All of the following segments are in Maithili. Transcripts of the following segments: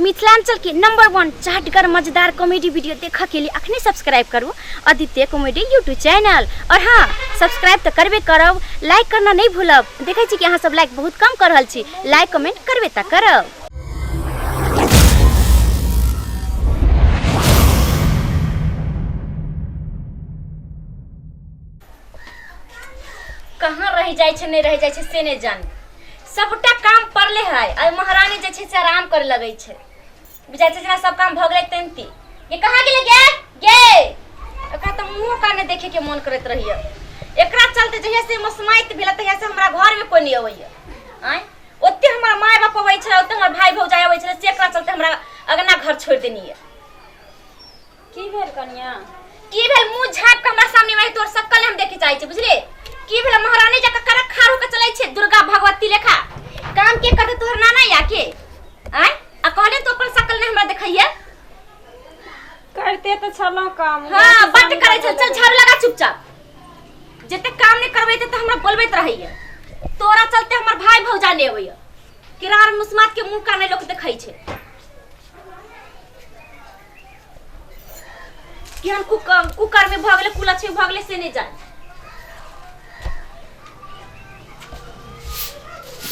मिथिलांचल के नंबर 1 चाटगर मजेदार कॉमेडी वीडियो देखऽ के लिए अखने सब्सक्राइब करू आदित्य कॉमेडी यूट्यूब चैनल। और हाँ, सब्सक्राइब तो करबे करब, लाइक करना नहीं भूलब। देखै छी कि अहाँ सब लाइक बहुत कम कर रहल छी, लाइक कमेंट करबे तऽ करब। कहाँ रहि जाइ छै, नहि रहि जाइ छै से नहि जानी। सबटा काम पड़ले है आ महारानी जे छै से आराम करे लगै छै। बुझाइ छै जेना सब काम भऽ गेलै तेनती। ये कहाँ गेलै गे गे? एकरा तऽ मुँहो कान नहि देखे के मन करैत रहैया। एकरा चलते जहिया से मसमाइत भेल तहिया से हमरा घर में कोई नहीं अबैया। आँय, ओते हमर माय बाप अबै छलै, ओते हमर भाय भौजाइ अबै छलै, से एकरा चलते हमरा अगना घर छोड़ि देनी है। की भेल कनिया? की भेल? मुंह झाँप के हमरा सामने में तोर सकल हम देखे चाहे छी, बुझले? की भेल? महारानी जका करक खारू के चलै छै दुर्गा भगवती लेखा। काम के करते तोहर नाना या के? आय, आ कहले तो अपन सकल ने हमरा देखैया। करते तो छलो काम। हां, बट करै छल। चल झाड़ू लगा चुपचाप। जते काम नहीं करबै ते हमरा बोलबैत रहैया। तोरा चलते हमर भाई भौजा ने अबैया। किरार मुस्मात के मुंह काने लोक देखै छै। केहन कुकर में भऽ गेलै, कुलच्छी भऽ गेलै से नहि जान।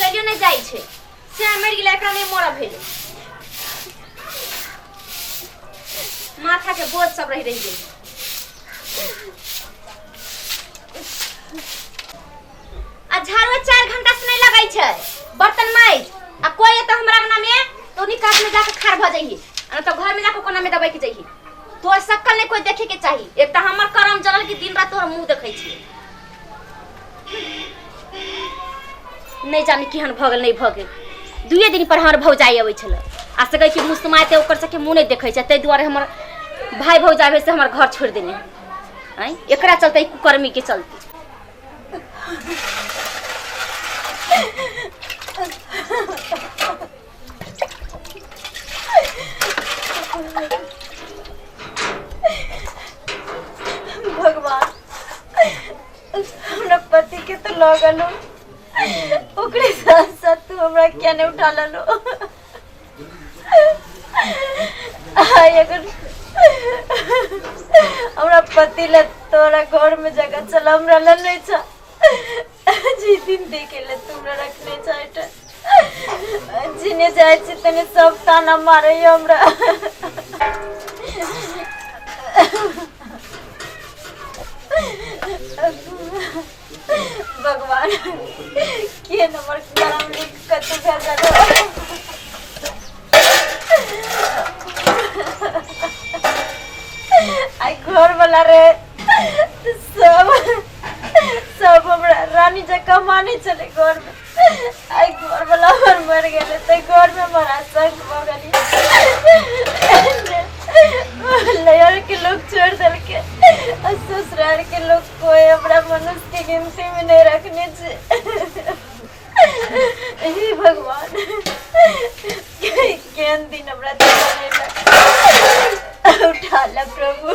चलियो नहि जाइ छै से मरि गेलै। एकरा नहि मरऽ भेलै, माथा के बोझ सब रहि रहि गेलै। आ झाड़ू 4 घंटा से नहीं लगै छै, बर्तन माइज आ कोई एतऽ हमरा अंगना में तो नी कात में जाके खाड़ भऽ जइही, आ तो घर में जाके कोना में दबाई के जइही। तोर शक्ल नहीं कोई देखे के चाही। एक तऽ हमर करम जलल कि दिन रात तोहर मुंह देखै छी। नहीं जानी केहन भऽ गेल, नहीं भऽ गेल। दुए दिन पर हमर भौजाई अबै छलै आ से कहै कि मुसमाते ओकर सबके मुँह नहीं देखै छै, ताहि दुआरे हमर भाई भौजाई भेल से हमर घर छोड़ि देने है। आँय, एकरा चलते, ई कुकर्मी के चलते। भगवान, हमरा पति के तो लऽ गेलो, ओकरे साथ साथ तू हमरा किया नहीं उठा लेलो? आइ अगर हमरा पति ले तोरा घर में जगह चल, हमरा ले नहीं छ। जी दिन देखे ले तू हमरा रखने छ, जिने जाइ छी तने सब ताना मारे हमरा। भगवान, के नंबर करम लिख के तू भेजल? आई घर वाला रे सब सब हमरा रानी जकाँ माने छलै घर में। आई घर वाला हमर मर गेलै तऽ घर में हमरा शक भऽ गेली। लयर के लोग छोड़ देलकै आ ससुराल के लोग कोई हमरा मनुष्य के गिनती में नहीं रखने छै। हे भगवान, केहन दिन हमरा देखऽ उठा ला प्रभु।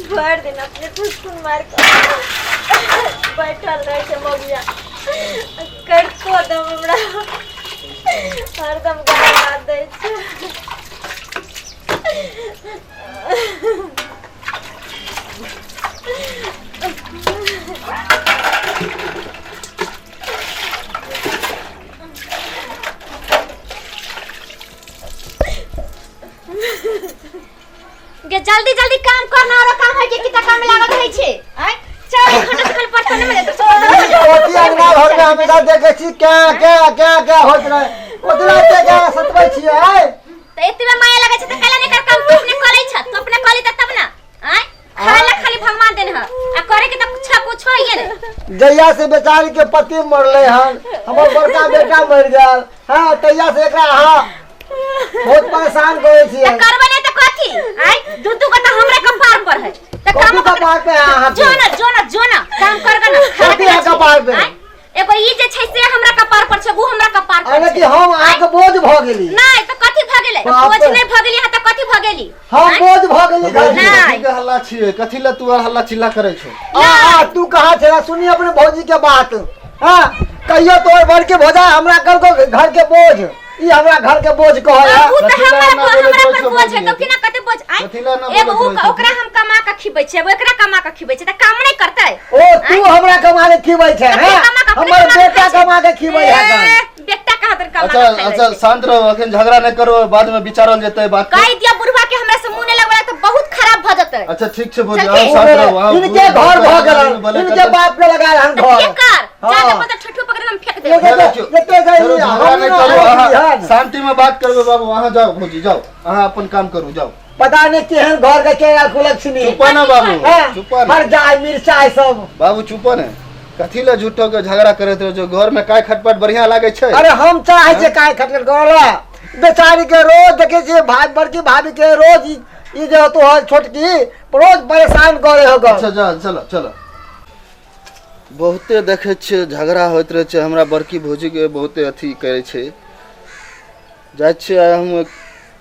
भरि दिन अपने फुसकुन मारि कऽ बैठल रहै छै मौगिया, करितो दम हमरा हरदम गला दै छै। गे जल्दी जल्दी काम करना और काम है के कितना काम में लागल रहै छै। आय, 4 घंटा से खाली बर्तन में तो ओती अंगना घर में हमेशा देखै छी क्या क्या क्या क्या होइत रहे, ओतना ते क्या सतबै छियै? आय, त एतबे माया लगै छै त कैला नहीं कर काम? तू अपने करै छ, तू अपने करी त तब ना। आय, खाए ला खाली भगवान देन ह आ करे के त कुछ कुछ होइए ने। जहिया से बेचारी के पति मरले हन, हमर बड़का बेटा मर गेल, हाँ, तहिया से एकरा अहाँ बहुत परेशान करै त छियै। करबे नहीं त कथी? आय, दू दू गो त हमरे कपार पर है त काम कथी कपार पे है अहाँके? जो ना, जो ना, जो ना, काम कर ना। कथी है कपार पे? आय, एगो ई जे छै से हमरा कपार कि हम अहाँके बोझ भऽ गेली। नहि तऽ कथी भऽ गेलै? बाप बोझ रे। नहि भऽ गेली अहाँ तऽ कथी भऽ गेली? हम बोझ भऽ गेली घर नहि। कथी के हल्ला छियै? कथी लए तू आर हल्ला चिल्ला करै छौ? आ आ तू कहाँ छेला? सुनी अपने भौजी के बात। हाँ, कहियो तोर बड़ के भौजा हमरा कहलको घर के बोझ, ई हमरा घर के बोझ कहल है। उ तऽ कथी लए हमरा एना बोलैत हमरा रहै पर छौ बोझ है भौजी? तऽ केना कते बोझ आँय? कथी लए एना एगो बोलैत रहै छौ? ओकरा हम कमा के खिबै छियै, एगो एकरा कमा के खिबै छियै तऽ काम नहि करतै? ओ तू हमरा कमा के खिबै छै? तऽ के हैं? कमा के अपने हमर कमा के बेटा खाइ छै? कमा के खिबै है गन। ए, बेटा कहाँ तक कमा अच्छा के खाइ अच्छा छै? शांत रहो, अखन झगड़ा नहि करो, बाद में विचारल जेतै बात के। कहि दिया बुढ़वा के हमरा से मुंह नहि लगबा तऽ बहुत खराब भऽ जेतै। अच्छा ठीक छै भौजी, चल अहाँ ठीक। शांत रहू। अहाँ इनके घर भऽ गेलन, इनके बाप के लगायल हन तऽ घर। के कर हाँ। जा देबो तऽ ठुठू पकड़ हम फेंक देबै। लेके देखियौ, लेते चलो, जाइए, झगड़ा हम नहि ना करू, अहाँ हन। शांति में बात करबै बाबू। अहाँ जाउ भौजी, जाउ, अहाँ अपन काम करू, जाउ। पता नहीं केहन घर के के कुलक्षणी। चुप ना बाबू, हैं? चुप ना। मरचाइ मिरचाइ सब। बाबू चुप ने, कथी लए झूठो के झगड़ा करैत रहै छौ? घर में काय खटपट बढ़िया लागै छै? अरे हम चाहे छियै काय खटखट करला, बेचारी के रोज देखे छियै, भाई बड़की भाभी के रोज ई जे तो है छोटकी रोज परेशान करे हो। अच्छा जा, चलो चलो। बहुते देखै छियै झगड़ा होइत रहै छै, हमरा बड़की भौजीके बहुते अथी करै छै। जाइ छियै आइ हम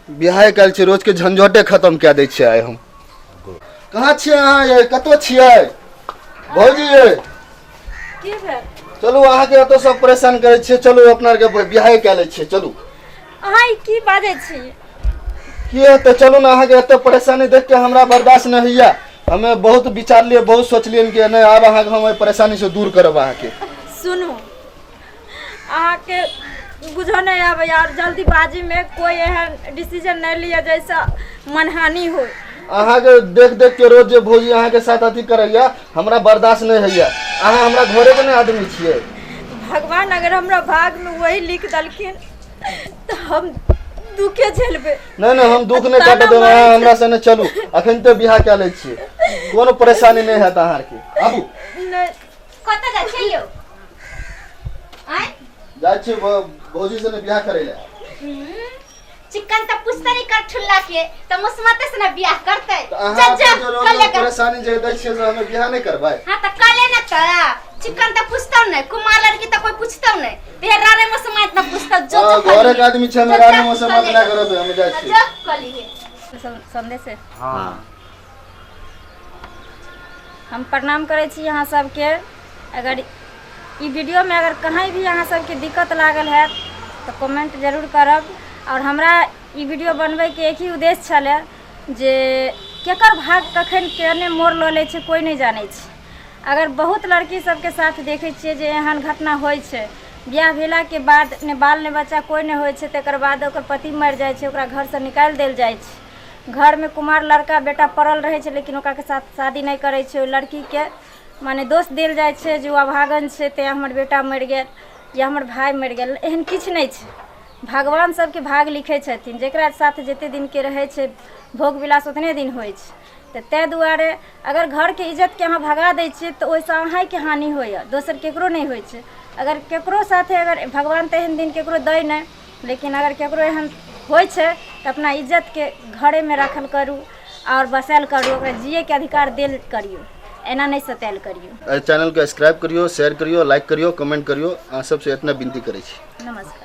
बियाहे कयल छियै, रोजके झंझटे खतम कए दै छियै आइ हम। कहाँ छियै अहाँ यै? कतऽ छियै भौजी यै? की भेल? चलू, अहाँके एतऽ सब परेशान करै छियै, चलू अपना आरके बियाहे कए लै छियै, चलू। अहाँ ई की बाजै छी? की हेतै? चलू ने, अहाँके एते परेशानी देख के हमरा बर्दाश्त नहि होइया। हमे बहुत विचारलियै, बहुत सोचलियै कि नहि, आब अहाँके हम एहि परेशानी से दूर करब अहाँके। सुनू, अहाँके बुझो नहि आबैए आओर जल्दीबाजीमे कोइ एहन डिसीजन नहि लिअ जाहिसँ मनहानि हो। अहाँके देख देख के रोज जे भौजी अहाँके साथ अथी करैया, हमरा बर्दाश्त नहि होइया। अहाँ हमरा घरे के नहि आदमी छियै? भगवान अगर हमरा भागमे वही लिख देलखिन तऽ हम दुखे झेलबै। नहि नहि, हम दुख नहि ताना काटऽ देबै। मारै अहाँ छै। हमरा सने चलू, अखन तऽ बियाह कए लै छियै, कोनो परेशानी नहि हैत अहाँके, आबू। नहि। कतऽ जाइ छियै यौ? आँय? जाइ छियै भौजी सने बियाह करै लए। चिकन तऽ पुछते नहीं कर ठुल्ला के तऽ मुसमते से ना बियाह करतै। तऽ अहाँ चल जा अपन जे रोज कल रोज परेशानी जे दै छियै से हमे बियाह नहि करबै? हाँ तऽ कले ना तोरा चिकन तऽ पुछतौ नहीं, कुमार लड़की तऽ कोई पुछतौ नहीं, ते रारे मुसमात ना पुछतौ। जो हाँ, जो घरे के आदमी छै, हमे रानी मौसम मत नहि करबै, हमे जाइ छियै। जो कलिहे। संदेश है। हाँ। हम प्रणाम करै छी अहाँ सबके। अगर ई वीडियोमे अगर कहीं भी अहाँ सबके दिक्कत लागल हैत तऽ कमेंट जरूर करब। आओर हमरा ई वीडियो बनबैके एक ही उद्देश्य छलै जे केकर भाग कखन केने मोड़ लऽ लै छै कोइ नहि जानै छै। अगर बहुत लड़की सबके साथ देखै छियै जे एहन घटना होइ छै, बियाह भेलाके बाद ने बाल ने बच्चा कोइ नहि होइ छै, तकर बाद ओकर पति मरि जाइ छै, ओकरा घरसँ निकालि देल जाइ छै। घरमे कुमार लड़का बेटा पड़ल रहै छै, लेकिन ओकराके साथ शादी नहि करै छै। ओहि लड़कीके माने दोष देल जाइ छै जे ओ अभागन छै तेँ हमर बेटा मरि गेल या हमर भाय मरि गेल। एहन किछु नहि छै, भगवान सबके भाग लिखै छथिन। जकरा साथ जतेक दिनके रहै छै भोग विलास ओतने दिन होइ छै। तऽ ताहि दुआरे अगर घरके इज्जतके अहाँ भगा दै छियै तऽ ओहिसँ अहीँके हानि होइए, दोसर ककरो नहि होइ छै। अगर ककरो साथे अगर भगवान तऽ एहन दिन ककरो दै नहि, लेकिन अगर ककरो एहन होइ छै तऽ अपना इज्जतके घरेमे राखल करू आओर बसायल करू, ओकरा जियैके अधिकार देल करियौ, एना नहि सतायल करियौ। एहि चैनलके सब्सक्राइब करियौ, शेयर करियौ, लाइक करियौ, कमेंट करियौ। अहाँ सबसँ इतना विनती करै छी। नमस्कार।